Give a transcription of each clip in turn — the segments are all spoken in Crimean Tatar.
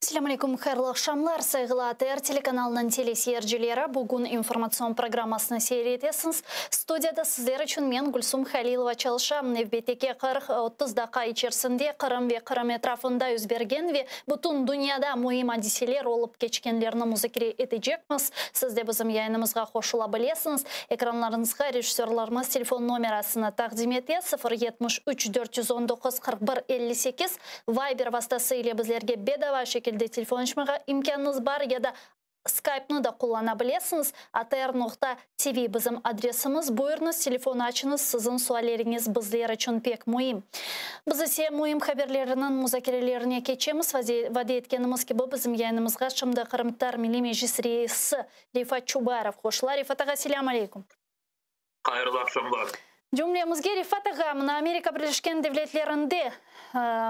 Selâm aleyküm, hayırlı aqşamlar, sayğılı ATR telekanalınıñ teleseyircileri. Bugün informatsion programmasını seyir etesiñiz. Studiyada sizler içün men, Gülsum Halilova, çalışam. Nevbetteki 40-30 daqqa içerisinde Qırım ve Qırım etrafında yüz bergen ve bütün dünyada müim adiseler olıp keçkenlerni muzakere etecekmiz. Siz de bizim yayınımızğa qoşula bilesiñiz. Ekranlarıñızğa rejissörlarımız telefon nomerasını taqdim ete, 0 73 419 41 58. Viber vastası ile bizlerge bedava şekilde telefon açmağa imkânıñız bar ya da Skype'nı da qullana bilesiñiz. atr.tv bizim adresimiz. Buyurıñız, telefon açıñız, siziñ sualleriñiz bizler içün pek müim. Biz ise müim haberleriniñ muzakerelerine keçemiz. Vade etkenimiz kibi, bizim yayınımızğa şimdi Qırımtatar Milliy Meclis reisi Refat Çubarov qoşula. Refat ağa, selâm aleyküm. Hayırlı aqşamlar. Cümlemizge, Refat ağa, mına Amerika Birleşken Devletlerinde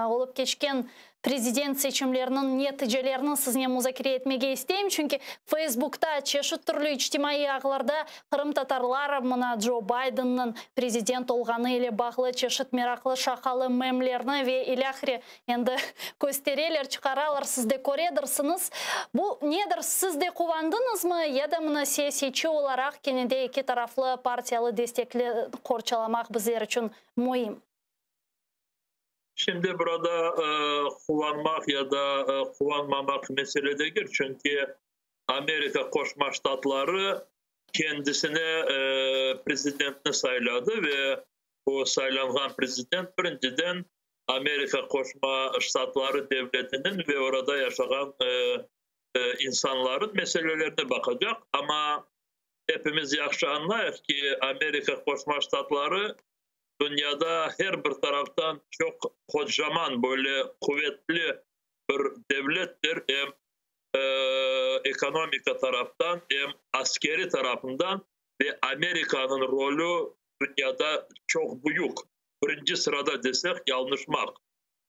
olıp keçken prezident seçimleriniñ neticelerini siznen muzakere etmege isteyim, çünki Feysbukta, çeşit türlü içtimaiy ağlarda qırımtatarlar mına Joe Bidenniñ prezident olğanı ile bağlı çeşit meraqlı, şaqalı memlerni ve ilâhre endi köstereler, çıqaralar, siz de köredirsiñiz. Bu nedir, siz de quvandıñızmı ya da mına siyasetçi olaraq kene de eki taraflı partiyalı destekli qorçalamaq bizler içün müim? Şimdi burada quvanmaq ya da quvanmamaq mesele degil, çünki Amerika Qoşma Ştatları kendisine prezidentni sayladı ve o saylanğan prezident birinciden Amerika Qoşma Ştatları devletiniñ ve orada yaşağan insanların meselelerine baqacaq. Amma epimiz yahşı añlayıq ki, Amerika Qoşma Ştatları dünyada her bir taraftan çoq qocaman, böyle quvetli bir devlettir, em ekonomika taraftan, em askeri tarafından, ve Amerikanıñ rolü dünyada çoq büyük, birinci sırada desek, yañlışmaq.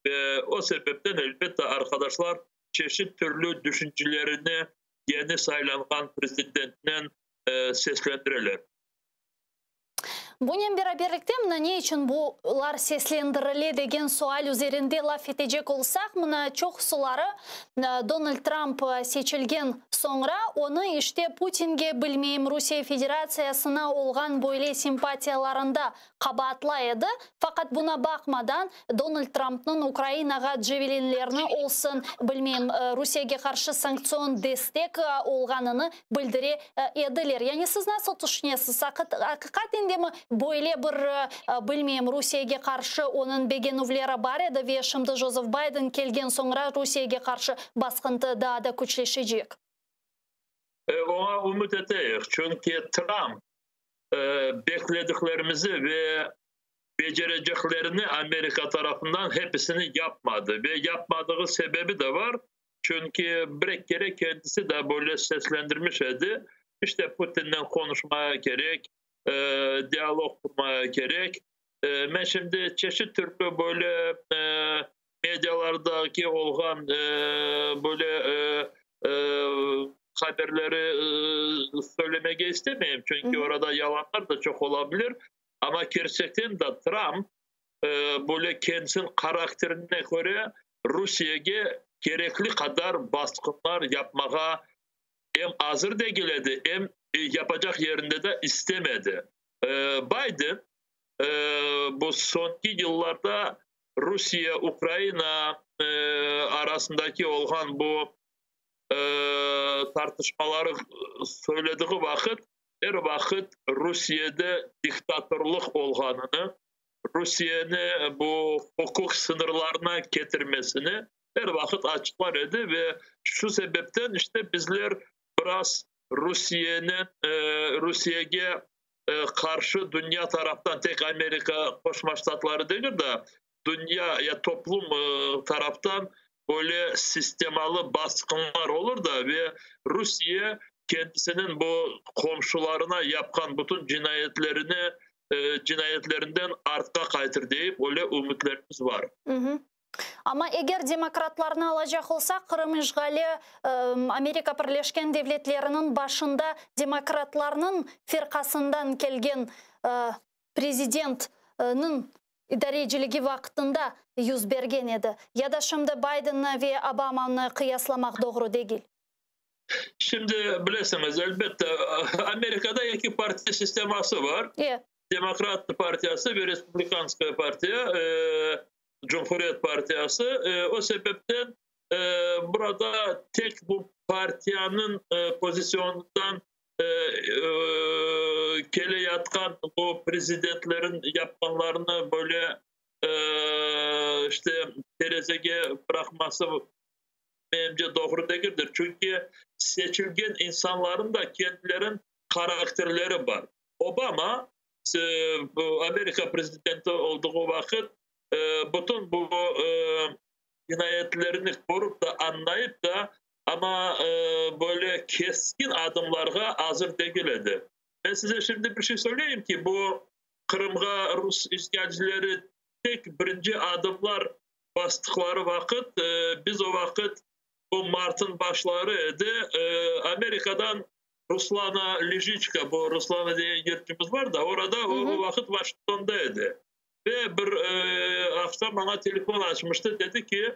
Ve o sebepten, elbette, arqadaşlar çeşit türlü düşüncelerini yeni saylanğan prezidentnen seslendireler. Bunen beraberlikte, mına ne içün bular seslendirile degen sual üzerinde laf etecek olsaq, mına çoqsuları Donald Trump seçilgen soñra onı işte Putinge, bilmeyim, Rusiye Federatsiyasına olğan böyle simpatiyalarında qabaatlay edi. Faqat buna baqmadan, Donald Trumpnıñ Ukrainağa Javelinlerni olsun, bilmeyim, Rusiyege qarşı sanktsion destek olğanını bildire ediler. Yani siz nasıl tüşünesiz, aqiqaten de mi böyle bir, bilmeyim, Rusiyege qarşı onıñ begenüvleri bar edi ve şimdi Joseph Biden kelgen soñra Rusiyege qarşı basqıntı daa da küçleşecek? Oña ümüt eteyik, çünki Trump beklediklerimizi ve becereceklerini Amerika tarafından hepsini yapmadı. Ve yapmadığı sebebi de var. Çünki bir kere kendisi de böyle seslendirmiş edi. İşte Putin'le konuşmaya gerek, diyalog kurmaya gerek. Ben şimdi çeşit türlü böyle medyalardaki olğan böyle haberleri söylemege istemeyim. Çünki orada yalanlar da çok olabilir. Ama gerçekten de Trump böyle kendisinin karakterine göre Rusiye'ye gerekli kadar baskınlar yapmağa hem hazır degil edi, hem yapacak yerinde de istemedi. Biden bu sonki yıllarda Rusiye-Ukrayna arasındaki olğan bu tartışmaları söylediği vaqıt, er vaqıt Rusiyede diktatörlük olğanını, Rusiyeni bu hukuk sınırlarına ketirmesini er vaqıt açıqlar edi ve şu sebepten işte bizler biraz Rusiyeni Rusiyege qarşı dünya taraftan, tek Amerika Qoşma Ştatları degil de, dünya ya toplum taraftan böyle sistemalı basqınlar olur da ve Rusiye kendisinin bu komşularına yapqan bütün cinayetlerini cinayetlerinden artqa qaytır deyip öyle ümütlerimiz var. Amma eger demokratlarnı alacaq olsaq, Qırım işğali Amerika Birleşken Devletleriniñ başında demokratlarnıñ firqasından kelgen prezidentniñ. İdareciligi vaqtında yüz bergen edi. Ya da şimdi Baydenni ve Obamanı qıyaslamaq doğru degil? Şimdi bilesiñiz, elbette, Amerikada eki partiya sisteması bar. Demokrat partiyası ve Respublikanskaya partiya, Cumhuriyet partiyası. O sebepten burada tek bu partiyanıñ pozisyonından keleyatqan bu prezidentlerin yapqanlarını böyle işte terezege bıraqması menimce doğru degildir. Çünki seçilgen insanların da kendilerin karakterleri bar. Obama Amerika prezidenti olduğu vaqıt bütün bu cinayetlerini körip de añlayıp da, amma böyle keskin adımlarğa azır degil edi. Men size şimdi bir şey söyleyim ki, bu Qırımğa rus işğalcileri tek birinci adımlar bastıqları vaqıt, biz o vaqıt, bu martın başları edi, Amerikadan Ruslana Lijiçka, bu Ruslana degen yırcımız bar da, orada o vaqıt Washingtonda edi. Ve bir aqşam maña telefon açmıştı, dedi ki,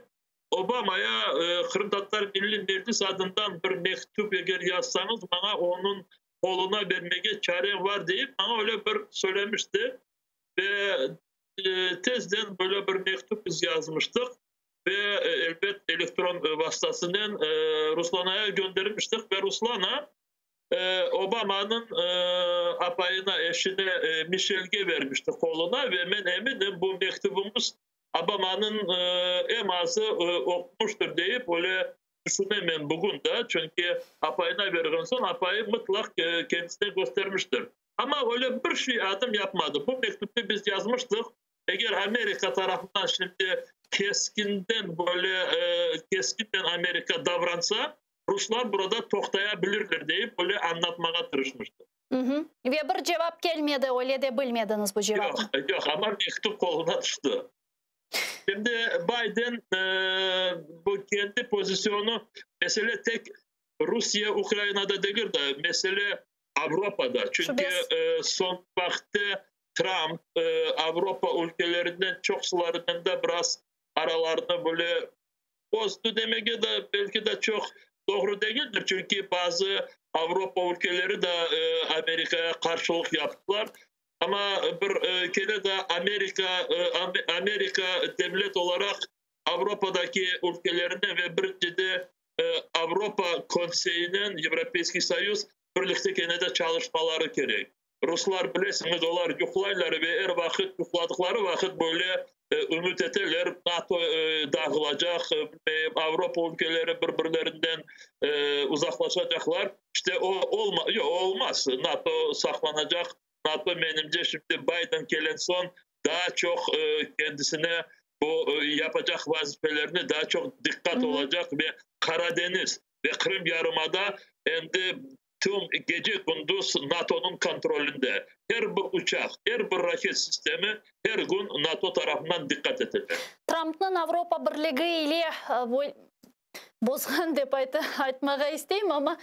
Obamaya Qırımtatar Milliy Meclis adından bir mektüp eger yazsañız, maña onıñ qoluna bermege çarem var deyip, maña öyle bir söylemişti. Ve tezden böyle bir mektüp biz yazmıştıq ve elbet elektron vastasınen Ruslanaya göndermiştik ve Ruslana Obamanıñ apayına, eşine Mişelge vermişti qoluna ve men eminim, bu mektübimiz Obamanıñ eñ azı oqumuştır deyip öyle tüşünemen bugün da, çünki apayına bergen soñ apayı mıtlaq kendisine köstermiştir. Amma öyle bir şey adım yapmadı. Bu mektüpte biz yazmıştıq, eger Amerika tarafından şimdi keskinden böyle keskinden Amerika davransa, ruslar burada toqtaya bilirler deyip öyle añlatmağa tırışmıştıq. Ve bir cevap kelmedi, öyle de bilmediñiz bu cevapnı. Yoq, yoq, amma mektüp qoluna tüşti. Şimdi Bayden bu kendi pozisyonu, mesele tek Rusiye, Ukrainada degil de, mesele Avropada. Çünki soñ vaqıtte Tramp Avropa ülkelerinden çoqsularınen de biraz aralarını böyle bozdı demege de belki de çoq doğru degildir. Çünki bazı Avropa ülkeleri de Amerikaya qarşılıq yaptılar. Amma bir kere de Amerika, Amerika devlet olaraq Avropadaki ülkelerine ve birincide Avropa Konseyinen, Yevropeyskiy Soyuz, birlikte kene de çalışmaları kerek. Ruslar, bilesiñiz, olar yuqlaylar ve er vaqıt yuqladıqları vaqıt böyle ümüt eteler, NATO dağılacaq, Avropa ülkeleri bir-birlerinden uzaqlaşacaqlar. İşte o olma, yoq, olmaz. NATO saqlanacaq. NATO, menimce, şimdi Bayden kelen soñ daa çoq kendisine bu yapacaq vazifelerine daa çoq diqqat olacaq ve Qaradeñiz ve Qırım yarımada endi tüm gece-kündüz NATOnıñ kontrolinde. Her bir uçaq, her bir raket sistemi her kün NATO tarafından diqqat etile. Trampnıñ Avropa Birligi ile bozğan dep aytmağa isteyim, amma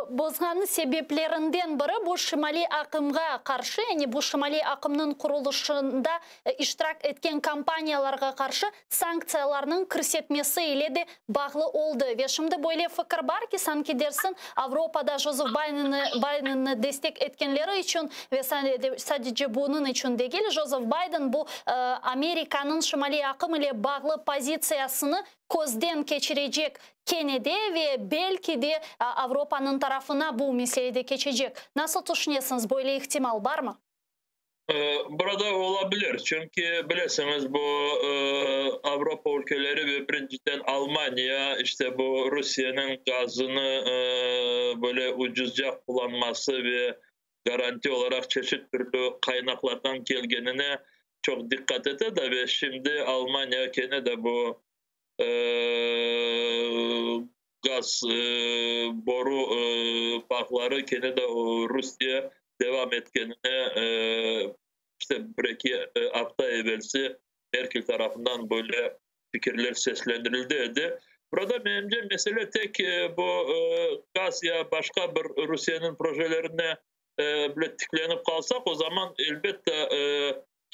bozğanı sebeplerinden biri bu Şimaliy aqımğa qarşı, yani bu Şimaliy aqımnıñ qurulışında iştirak etken kompaniyalarğa qarşı sanktsiyalarnıñ kirsetmesi ile de bağlı oldı. Ve şimdi böyle fikir bar ki, sanki dersiñ Avropada Jozef Baydenni destek etkenleri içün ve sadece bunıñ içün degil, Jozef Bayden bu Amerikanıñ Şimaliy aqım ile bağlı pozitsiyasını közden keçirecek kene de ve belki de Avropanıñ tarafına bu meselede keçecek. Nasıl tüşünesiñiz, böyle ihtimal barmı? Burada olabilir, çünki bilesiñiz, bu Avropa ülkeleri ve birinciden Almaniya işte bu Rusiyeniñ gazını böyle ucuzca qullanması ve garanti olaraq çeşit türlü qaynaqlardan kelgenine çoq diqqat ete de ve şimdi Almaniya kene de bu gaz boru bağları kene de Rusiye devam etkenine işte bir-eki afta evelsi Merkel tarafından böyle fikirler seslendirildi edi. Burada menimce mesele tek bu gaz ya başqa bir Rusiyeniñ projelerine bile tiklenip qalsaq, o zaman elbette.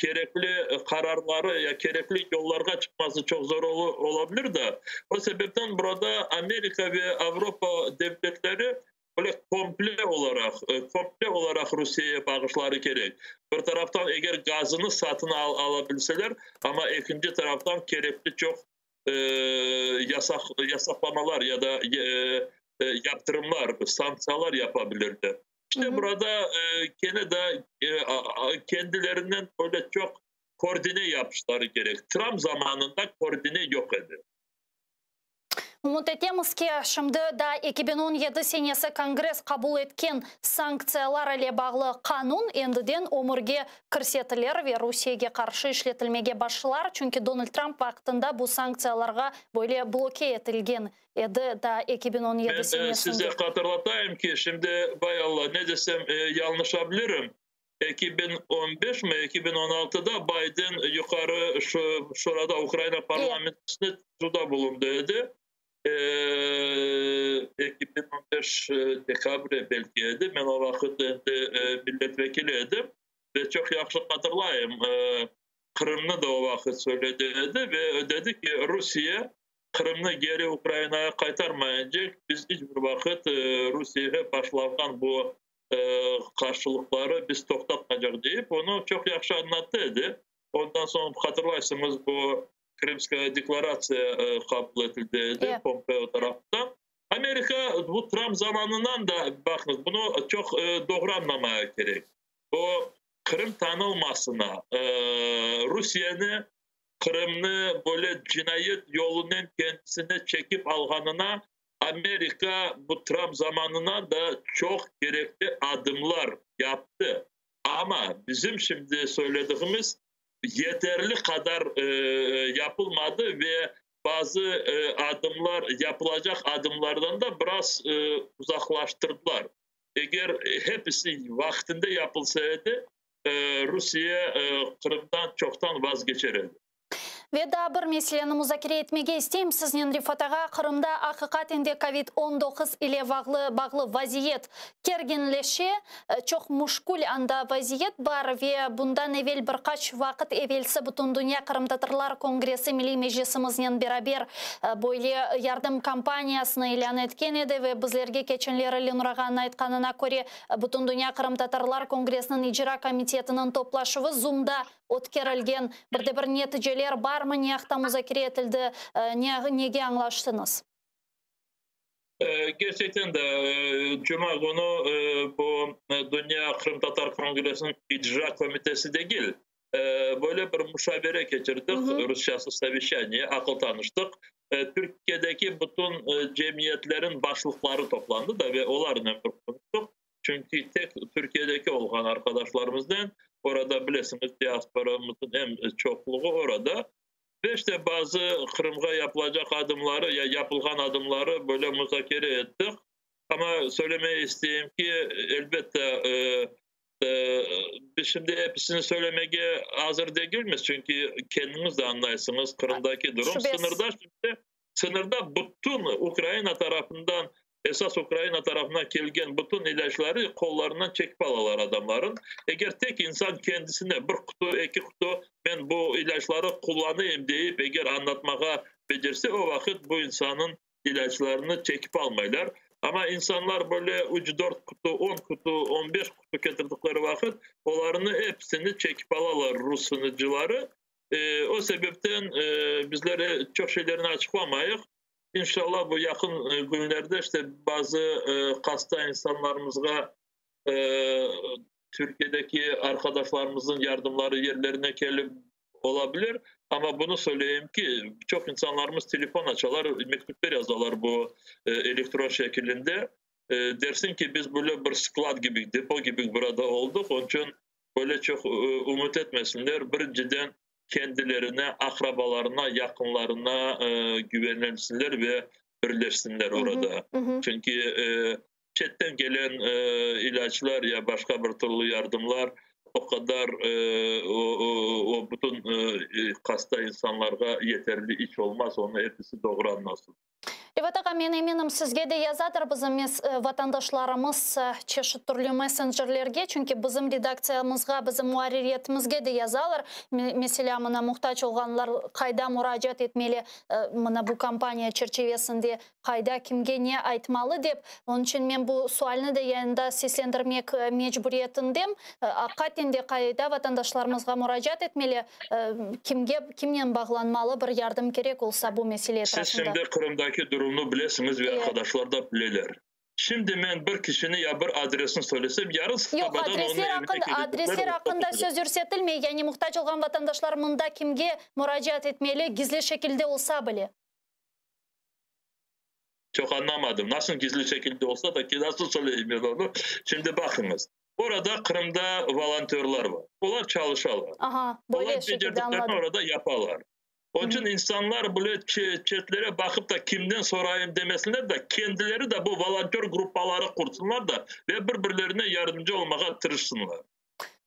Kerekli qararları ya kerekli yollarğa çıqması çoq zor olabilir de. O sebepten burada Amerika ve Avropa devletleri böyle komple olaraq, komple olaraq Rusiyeye bağışları kerek. Bir taraftan eger gazını satın alabilseler, amma ekinci taraftan kerekli çoq yasaq, yasaqlamalar ya da yaptırımlar, sanktsiyalar yapabilirler. İşte burada kene de kendilerinden böyle çoq koordine yapışları kerek. Trump zamanında koordine yoq edi. Ümüt etemiz ki, şimdi daa 2017 senesi Kongress qabul etken sanktsiyalar ile bağlı qanun endiden ömürge kirsetilir ve Rusiyege qarşı işletilmege başlar, çünki Donald Trump vaqtında bu sanktsiyalarğa böyle bloke etilgen edi daa 2017 Men senesinde. size hatırlatayım ki, şimdi, vay Alla, ne desem, yanlışabilirim, 2015 mi, 2016da Biden Yuqarı Şurada, Ukraina parlamentosında çıqışta bulundı edi. 2015 dekabr belki edi, men o vaqıt endi milletvekili edim ve çoq yahşı hatırlayım, Qırımnı da o vaqıt söyledi edi ve dedi ki, Rusiye Qırımnı geri Ukrainaya qaytarmayacaq, biz iç bir vaqıt Rusiyege başlanğan bu qarşılıqları biz toqtatmaycaq deyip, onı çoq yahşı añlattı edi. Ondan soñ, hatırlaysıñız, bu Krımskaya deklaratsiya qabul etildi edi Pompeo tarafından. Amerika bu Trump zamanından da, baqıñız, bunı çoq doğru añlamaya kerek, o Qırım tanılmasına, Rusiyeni Qırımnı böyle cinayet yolunen kendisine çekip alğanına Amerika bu Trump zamanına da çoq kerekli adımlar yaptı. Amma bizim şimdi söylediğimiz yeterli qadar yapılmadı ve bazı adımlar, yapılacaq adımlardan da biraz uzaqlaştırdılar. Eger hepisi vaqtında yapılsa edi, Rusiye Qırımdan çoqtan vazgeçer edi. Ve daa bir meseleni muzakere etmege isteyim siznen, Refat ağa. Qırımda aqiqaten de kovid 19 ile bağlı bağlı vaziyet kerginleşe. Çoq müşkül anda vaziyet bar ve bundan evel bir qaç vaqıt evelsi Bütündünya qırımtatarlar kongressi Milliy Meclisimiznen beraber böyle yardım kampaniyasını ilân etken edi ve bizlerge keçenleri Lenur ağanıñ aytqanına köre Bütündünya qırımtatarlar kongressiniñ icra komitetiniñ toplaşuvı Zoomda ötkerilgen. Bir de bir neticeler barmı, ne aqta muzakere etildi, ne nege añlaştıñız? Kerçekten de, cuma künü bu Dünya qırımtatar kongressiniñ icra komitesi degil, böyle bir muşavere keçirdik, rusçası soveşçaniye, aqıl tanıştıq. Türkiyedeki bütün cemiyetlerin başlıqları toplandı da ve olarnen bir konuştıq. Çünki tek Türkiyedeki olğan arqadaşlarımıznen, orada bilesiñiz, diasporamızın eñ çoqluğı orada. Ve işte bazı Qırımğa yapılacaq adımları ya yapılğan adımları böyle muzakere ettik. Amma söylemeye isteyim ki, elbette, biz şimdi episini söylemege azır degilmiz, çünki kendiñiz de añlaysıñız, Qırımdaki durum. Sıñırda şimdi, sıñırda bütün Ukraina tarafından, esas Ukraina tarafından kelgen bütün ilâcları qollarından çekip alalar adamların. Eger tek insan kendisine bir qutu, eki qutu men bu ilâcları qullanayım deyip, eger añlatmağa becerse, o vaqıt bu insanıñ ilâclarını çekip almaylar. Amma insanlar böyle üç, dört qutu, 10 qutu, 15 qutu ketirdikleri vaqıt, olarnı episini çekip alalar rus sıñırcıları. O sebepten bizler çoq şeylerni açıqlamayıq. İnşallah, bu yaqın künlerde işte bazı hasta insanlarımızğa Türkiye'deki arkadaşlarımızın yardımları yerlerine kelip olabilir. Ama bunu söyleyeyim ki, çok insanlarımız telefon açalar, mektupler yazalar bu elektron şekilinde. Dersin ki, biz böyle bir sklad gibi, depo gibi burada olduk. Onun için böyle çok ümit etmesinler. Birinciden kendilerine, aqrabalarına, yaqınlarına güvenensinler ve birleşsinler orada. Çünki çetten gelen ilâclar ya başqa bir türlü yardımlar o qadar o bütün hasta insanlarğa yeterli iç olmaz, onı episi doğru añlasın. Refat ağa, men eminim, sizge de yazadır bizim vatandaşlarımız çeşit türlü messencerlerge, çünki bizim redaktsiyamızğa, bizim muarririyetimizge de yazalar. Meselâ, mına muhtac olğanlar qayda muracaat etmeli, mına bu kampaniya çerçivesinde qayda, kimge ne aytmalı dep. Onıñ içün men bu sualni de yayında seslendirmek mecburiyetindem. Aqiqaten de qayda vatandaşlarımızğa muracaat etmeli, kimge, kimnen bağlanmalı bir yardım kerek olsa bu mesele Siz etrafında? şimdi Qırımdaki durumnı bilesiñiz ve arqadaşlar da bileler. Şimdi men bir kişini ya bir adresni söylesem, yarın Yoq, sabadan onıñ adresler evine aqqında, kelecekler adresler ve aqqında toplaycaqlar. söz yürsetilmey. Yani muhtac olğan vatandaşlar mında kimge muracaat etmeli, gizli şekilde olsa bile? Çoq añlamadım. Nasıl gizli şekilde olsa da ki, nasıl söyleyeyim men onı? Şimdi baqıñız. Orada Qırımda volontörlar bar. Olar çalışalar. Aha, böyle Olar şekilde becerdiklerini añladım. orada yapalar. Onıñ içün insanlar böyle çetlere baqıp da kimden sorayım demesinler da, kendileri de bu volontör gruppaları qursunlar da ve bir-birlerine yardımcı olmağa tırışsınlar.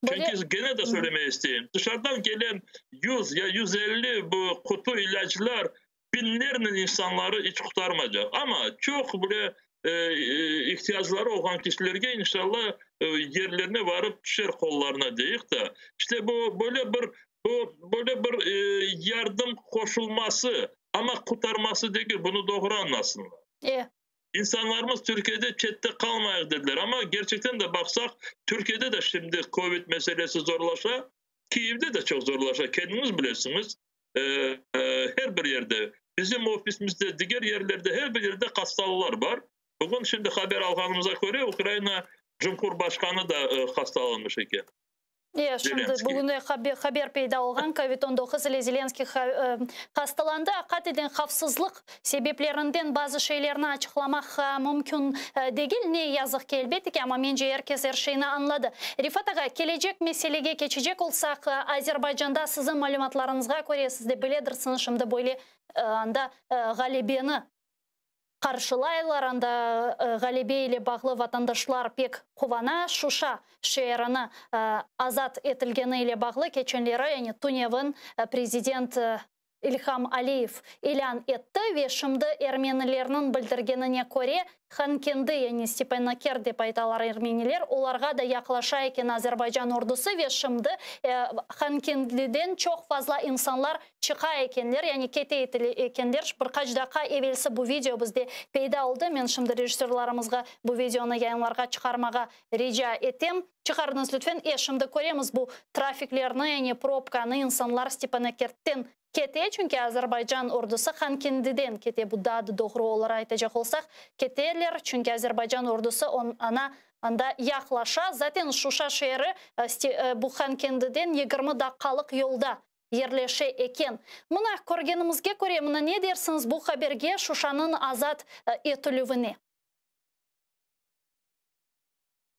Böyle Çünki gene de söylemeye isteyim, dışarıdan gelen 100 ya 150 bu qutu ilâclar biñlernen insanları iç qurtarmaycaq. Amma çoq böyle ihtiyacları olğan kişilerge inşallah yerlerine varıp tüşer qollarına deyik da. İşte bu böyle bir, bu böyle bir yardım qoşulması, amma qurtarması degil, bunı doğru añlasınlar. İnsanlarımız Türkiyede çette qalmayıq dediler, amma kerçekten de baqsaq, Türkiyede de şimdi kovid meselesi zorlaşa, Kiyevde de çoq zorlaşa, kendiñiz bilesiñiz, her bir yerde, bizim ofisimizde, diger yerlerde, her bir yerde hastalılar bar. Bugün şimdi haber alğanımıza köre, Ukraina Cumhurbaşqanı da hastalanmış eken. E, şimdi Zelenskiy. bugün de haber peyda olğan, kovid 19 ile Zelenskiy hastalandı. Aqaten havfsızlıq sebeplerinden bazı şeylerni açıqlamaq mümkün degil. Ne yazıq ki, elbette ki, amma mence er kes er şeyni añladı. Refat ağa, kelecek meselege keçecek olsaq, Azerbaycanda siziñ malümatlarıñızğa köre, siz de biledirsiñiz, şimdi böyle anda ğalebeni qarşılaylar, anda ğalebe ile bağlı vatandaşlar pek quvana. Şuşa şeerini azat etilgeni ile bağlı keçenleri, yani tünevin prezident İlham Aliyev ilân etti ve şimdi ermenilerniñ bildirgenine köre, Hankendi, yani Stepanakert dep aytalar ermeniler, olarğa da yaqlaşa eken Azerbaycan ordusı ve şimdi Hankendiden çoq fazla insanlar çıqa ekenler, yani kete ekenler. Bir qaç daqqa evelsi bu video bizde peyda oldı. Men şimdi rejissörlarımızğa bu videonı yayınlarğa çıqarmağa rica etem. Çıqarıñız lütfen. E, şimdi köremiz bu trafiklerni, yani probkanı, insanlar Stepanakertten kete, çünki Azerbaycan ordusı Hankendiden kete, bu daa da doğru olur aytacaq olsaq, keteler, çünki Azerbaycan ordusı on, ana, anda yaqlaşa. Zaten Şuşa şeeri bu Hankendiden 20 daqqalıq yolda yerleşe eken. Mına, körgenimizge köre, mına ne dersiñiz bu haberge, Şuşanıñ azat etilüvine?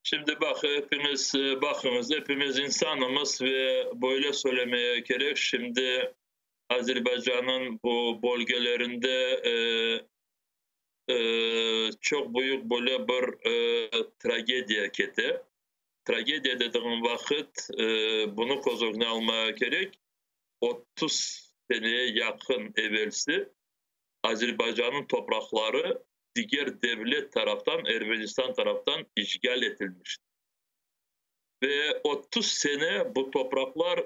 Şimdi baq, hepimiz, baqıñız, hepimiz insanımız ve böyle söylemeye kerek, şimdi Azerbaycan'ın bu bölgelerinde e, e, çoq büyük böyle bir e, tragediya kete. Tragediya dediğim vaqıt e, bunı köz ögüne almaya kerek. 30 seneye yaqın evelsi Azerbaycan'ın topraqları diger devlet taraftan, Ermenistan taraftan işgal etilmişti. Ve 30 sene bu topraklar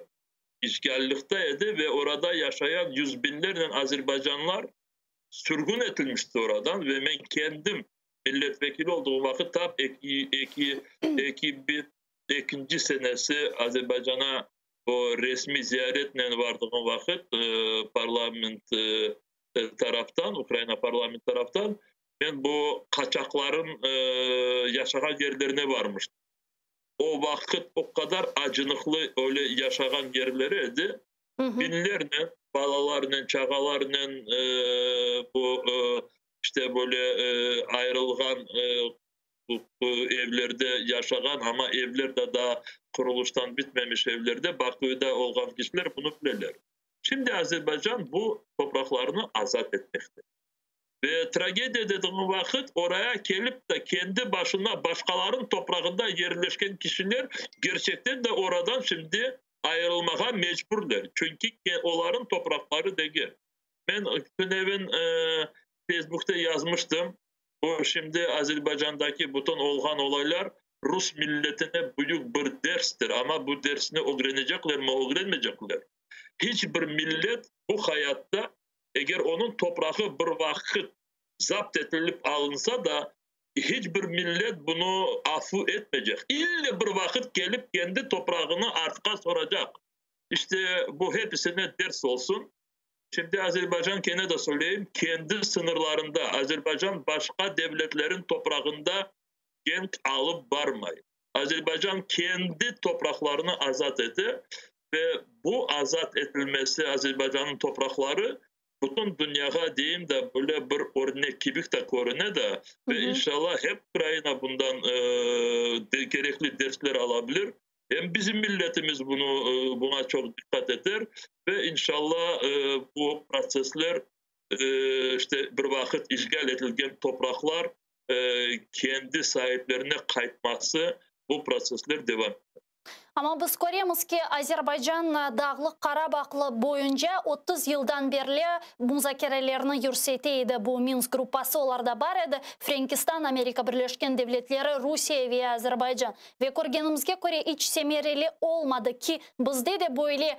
işgallikte edi ve orada yaşayan yüz binlerle Azerbaycanlar sürgün etilmişti oradan ve men kendim milletvekili olduğum vaqıt tap eki, eki, eki, bir, ekinci senesi Azerbaycan'a o resmi ziyaretle vardığım vaqıt e, parlament e, taraftan, Ukraina parlament taraftan men bu qaçaqların e, yaşağan yerlerine varmıştım. O vaqıt o qadar acınıqlı öyle yaşağan yerleri edi. Biñlernen balalarnen, çağalarnen e, bu e, işte böyle e, ayrılğan e, bu, bu evlerde yaşağan ama evler de daha quruluştan bitmemiş evlerde Bakü'de olğan kişiler bunu bileler. Şimdi Azerbaycan bu topraqlarını azat etmekte. Ve tragediya dediğim vaqıt oraya kelip de kendi başına başqalarınıñ toprağında yerleşken kişiler gerçekten de oradan şimdi ayrılmağa mecburlar. Çünki onların topraqları degil. Men tünevin e, Facebook'ta yazmıştım. Bu şimdi Azerbaycandaki bütün olğan olaylar Rus milletine büyük bir derstir. Ama bu dersini ögrenecekler mi, ögrenmeyecekler. Hiçbir millet bu hayatta eger onıñ toprağı bir vaqıt zapt etilip alınsa da, hiç bir millet bunı afu etmeycek. İlle bir vaqıt kelip kendi toprağını artqa soracaq. İşte bu hepisine ders olsun. Şimdi Azerbaycan kene de söyleyeyim, kendi sıñırlarında, Azerbaycan başqa devletlerin toprağında cenk alıp barmay. Azerbaycan kendi topraqlarını azat ete ve bu azat etilmesi Azerbaycannıñ topraqları bütün dünyağa deyim de böyle bir örnek kibi de körüne de ve inşallah hep Ukraina bundan e, gerekli dersler alabilir. Hem bizim milletimiz bunu e, buna çok dikkat eder ve inşallah e, bu prosesler e, işte bir vaqıt işgal etilgen topraqlar kendi sahiplerine qaytması bu prosesler devam Amma biz köremiz ki, Azerbaycan Dağlıq Qarabağlı boyunca 30 yıldan berli muzakerelerni yürsete edi. Bu Minsk gruppası olarda bar edi. Frenkistan, Amerika Birleşken Devletleri, Rusiye ve Azerbaycan. Ve körgenimizge köre iç semereli olmadı ki, bizde de böyle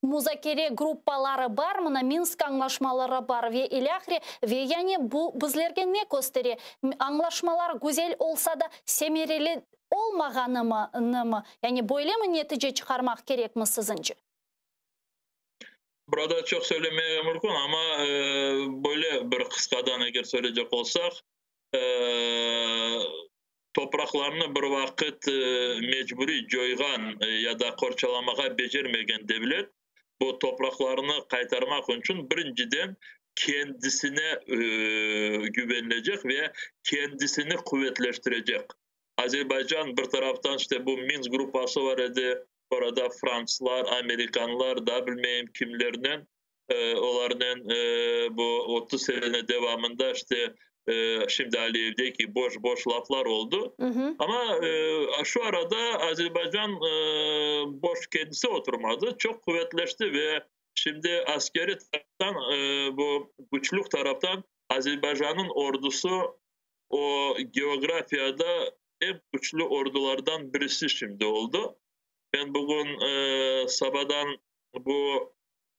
muzakere gruppaları bar, mına Minsk añlaşmaları bar ve ilâhre. Ve yani bu bizlerge ne köstere? Añlaşmalar güzel olsa da semereli olmağanını mı? Yani böyle mi netice çıqarmaq kerekmi siziñce? Burada çoq söylemeye mümkün ama e, böyle bir qısqadan eger söyleyecek olsaq, e, topraqlarını bir vaqıt e, mecburiy coyğan e, ya da qorçalamağa becermegen devlet bu topraqlarını qaytarmaq içün birinciden kendisine e, güvenilecek ve kendisini quvetleştirecek. Azerbaycan bir taraftan işte bu Minsk gruppası var edi, orada Fransızlar, Amerikanlar da bilmeyim kimlernen e, olarnen e, bu 30 sene devamında işte e, şimdi Aliyev'deki boş boş laflar oldu. Hı hı. Ama e, şu arada Azerbaycan e, boş kendisi oturmadı. Çok kuvvetleşti ve şimdi askeri taraftan e, bu güçlük taraftan Azerbaycan'ın ordusu o geografiyada en güçlü ordulardan birisi şimdi oldu. Ben bugün e, sabahdan bu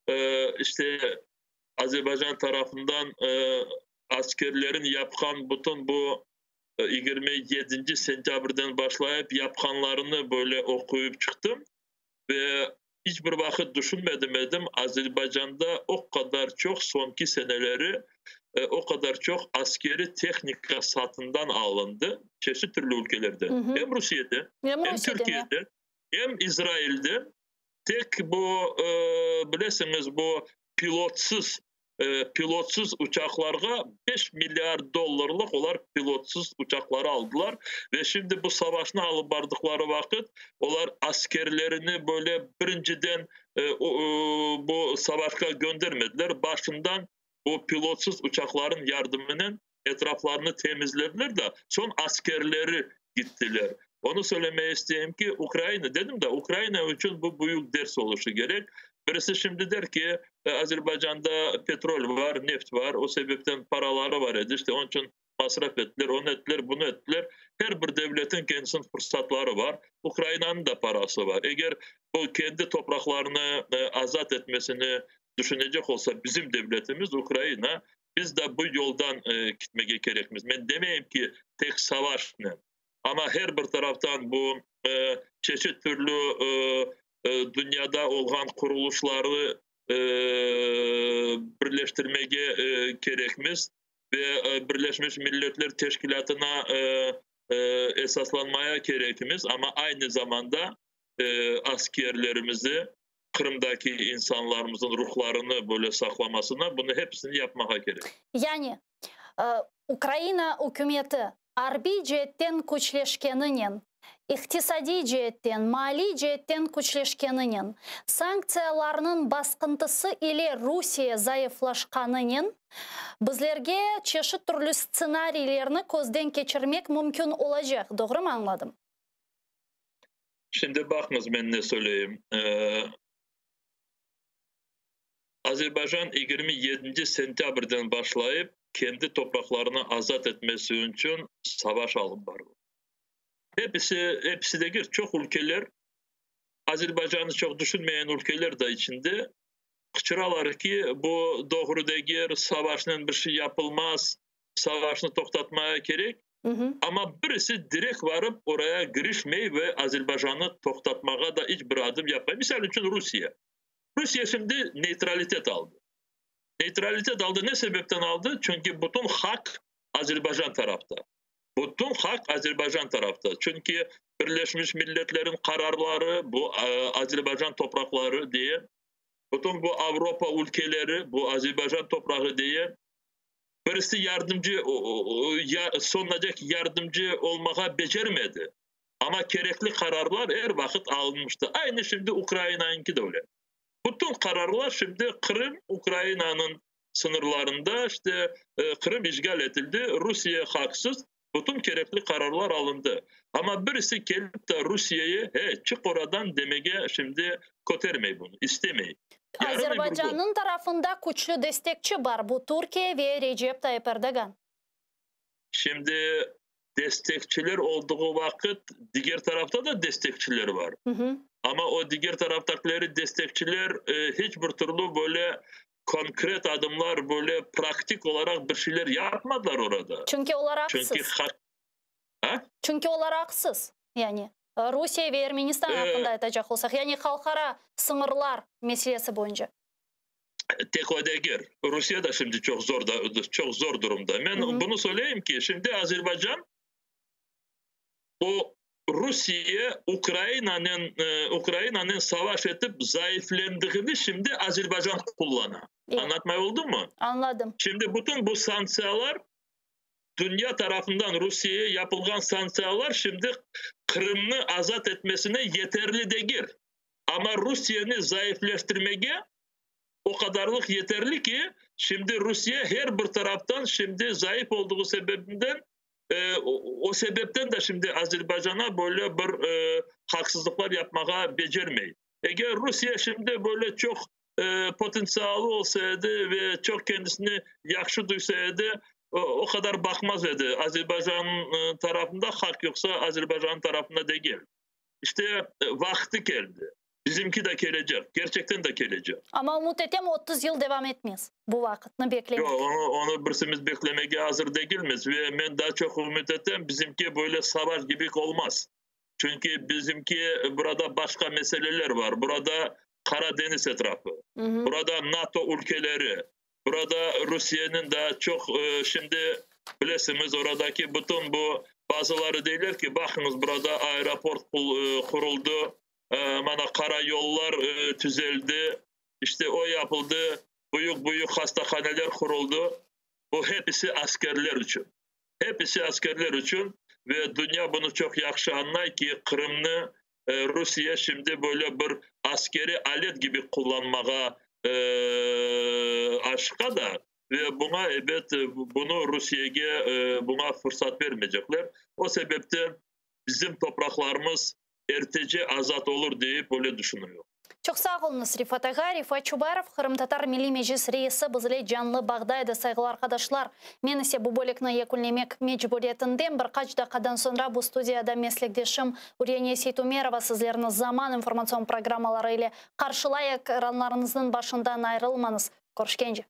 e, işte Azerbaycan tarafından e, askerlerin yapqan bütün bu 27 sentâbrden başlayıp yapqanlarını böyle oquyıp çıqtım ve hiç bir vaqıt düşünmedim edim Azerbaycanda o qadar çoq soñki seneleri o qadar çoq askeri tehnika satından alındı çeşit türlü ülkelerde. Hı hı. Hem Rusiyede, Hem hem Rusiyede mi? Türkiyede, hem İsrail'de. Tek bu e, bilesiñiz bu pilotsız e, pilotsız uçaqlarğa 5 milyard dollarlıq olar pilotsız uçaqları aldılar ve şimdi bu savaşnı alıp bardıqları vaqıt olar askerlerini böyle birinciden e, o, e, bu savaşqa göndermediler. Başından bu pilotsız uçaqların yardımınen etraflarını temizlediler de soñ askerleri gittiler. Onı söylemeye isteyim ki Ukraina dedim de Ukraina içün bu büyük ders oluşı kerek. Birisi şimdi der ki e, Azerbaycanda petrol var, neft var, o sebepten paraları var edi. İşte onun için masraf ettiler, onu ettiler, bunu ettiler. Her bir devletin kendisinin fırsatları var. Ukrayna'nın da parası var. Eğer bu kendi topraklarını e, azat etmesini düşünecek olsa bizim devletimiz Ukrayna, biz de bu yoldan e, gitmege kerekmiz. Men demeyim ki tek savaşla. Ama her bir taraftan bu e, çeşit türlü e, e, dünyada olğan qurulışları e, birleştirmege e, kerekmiz ve e, Birleşmiş Milletler Teşkilâtına e, e, esaslanmaya kerekmiz. Ama aynı zamanda e, askerlerimizi Qırımdaki insanlarımızın ruhlarını böyle saqlamasına bunı hepsini yapmağa kerek. Yani e, Ukraina ükümeti arbiy ceetten küçleşkeninen, iqtisadiy ceetten, maliy ceetten küçleşkeninen, sanktsiyalarnıñ basqıntısı ile Rusiye zayıflaşqanınen bizlerge çeşit türlü stsenariylerni közden keçirmek mümkün olacaq. Doğru mı añladım? Şimdi baqıñız men ne söyleyim. Azerbaycan 27 sentâbrden başlayıp kendi topraqlarını azat etmesi içün savaş alıp bardı. Hepisi, hepsi degil, çoq ülkeler, Azerbaycanı çoq düşünmeyen ülkeler de içinde qıçıralar ki, bu doğru degil, savaşnen bir şey yapılmaz, savaşnı toqtatmaya kerek. Amma birisi direkt varıp oraya girişmey ve Azerbaycanı toqtatmağa da iç bir adım yapmay. Misal içün Rusiye. Rusiye şimdi neytralitet aldı. Neytralitet aldı. Ne sebepten aldı? Çünki bütün haq Azerbaycan tarafta. Bütün haq Azerbaycan tarafta. Çünki Birleşmiş Milletlerin qararları bu Azerbaycan topraqları diye, bütün bu Avropa ülkeleri bu Azerbaycan toprağı diye, birisi yardımcı, sonunacaq yardımcı olmağa becermedi. Amma kerekli qararlar er vaqıt alınmıştı. Aynı şimdi Ukrainanıñki de öyle. Bütün qararlar şimdi Qırım Ukrainanıñ sınırlarında, işte Qırım işğal etildi, Rusiye haqsız, bütün kerekli qararlar alındı. Amma birisi kelip de Rusiyeye, he, çıq oradan demege şimdi kötermey bunı, istemey. Yarın öbür kün. Azerbaycannıñ tarafında küçlü destekçi bar, bu Türkiye ve Recep Tayyip Erdoğan. Şimdi destekçiler olduğu vaqıt diger tarafta da destekçiler var. Amma o diger taraftakileri destekçiler hiç bir türlü böyle konkret adımlar, böyle praktik olaraq bir şeyler yapmadılar orada. Çünki olar aqsız. Çünki haq... Ha? Çünki olar aqsız. Yani Rusiye ve Ermenistan aqqında aytacaq olsaq, yani halqara sıñırlar meselesi boyunca. Tek o degil. Rusiye de şimdi çoq zor da, çoq zor durumda. Men bunı söyleyim ki, şimdi Azerbaycan o Rusiye Ukrainanen Ukrainanen savaş etip zayıflendiğini şimdi Azerbaycan qullana. Añlatmay oldummı? Añladım. Şimdi bütün bu sanktsiyalar dünya tarafından Rusiyeye yapılğan sanktsiyalar şimdi Qırımnı azat etmesine yeterli degil. Amma Rusiyeni zayıfleştirmege o qadarlıq yeterli ki, şimdi Rusiye her bir taraftan şimdi zayıf olduğu sebebinden, o sebepten de şimdi Azerbaycana böyle bir haqsızlıqlar yapmağa becermey. Eger Rusiye şimdi böyle çoq potentsialı olsa edi ve çoq kendisini yahşı duysa edi, o qadar baqmaz edi Azerbaycan tarafında haq yoqsa Azerbaycan tarafında degil. İşte, vaqtı keldi. Bizimki de kelecek, kerçekten de kelecek. Amma ümüt etem, 30 yıl devam etmez bu vaqıtnı beklemek. Yoq, onı, onı birisimiz beklemege azır degilmiz. Ve men daa çoq ümüt etem, bizimki böyle savaş kibi olmaz. Çünki bizimki burada başqa meseleler bar. Burada Qara deñiz etrafı, burada NATO ülkeleri, burada Rusiyeniñ daa çoq şimdi bilesiñiz, oradaki bütün bu bazıları deyler ki, baqıñız, burada aeroport quruldı, mana qara yollar tüzeldi, işte o yapıldı, büyük-büyük hastahaneler quruldı. Bu hepisi askerler içün. Hepisi askerler içün ve dünya bunı çoq yahşı añlay ki, Qırımnı Rusiye şimdi böyle bir askeriy alet kibi qullanmağa aşıqa da ve buña, ebet, bunı Rusiyege buña fırsat bermeycekler. O sebepten bizim topraqlarımız ertece azat olur deyip öyle düşünüyorum. Çoq sağ oluñız, Refat ağa. Refat Çubarov, Qırımtatar Milliy Meclis reisi bizle canlı bağda edi. Sayğılı arqadaşlar, men ise bu bölükni yekünlemek mecburiyetindem. Bir qaç daqqadan soñra bu studiyada meslekdeşim Üreniye Seytumerova sizlerni Zaman informatsion programmaları ile qarşılay. Ekranlarıñıznıñ başından ayrılmañız. Körüşkence.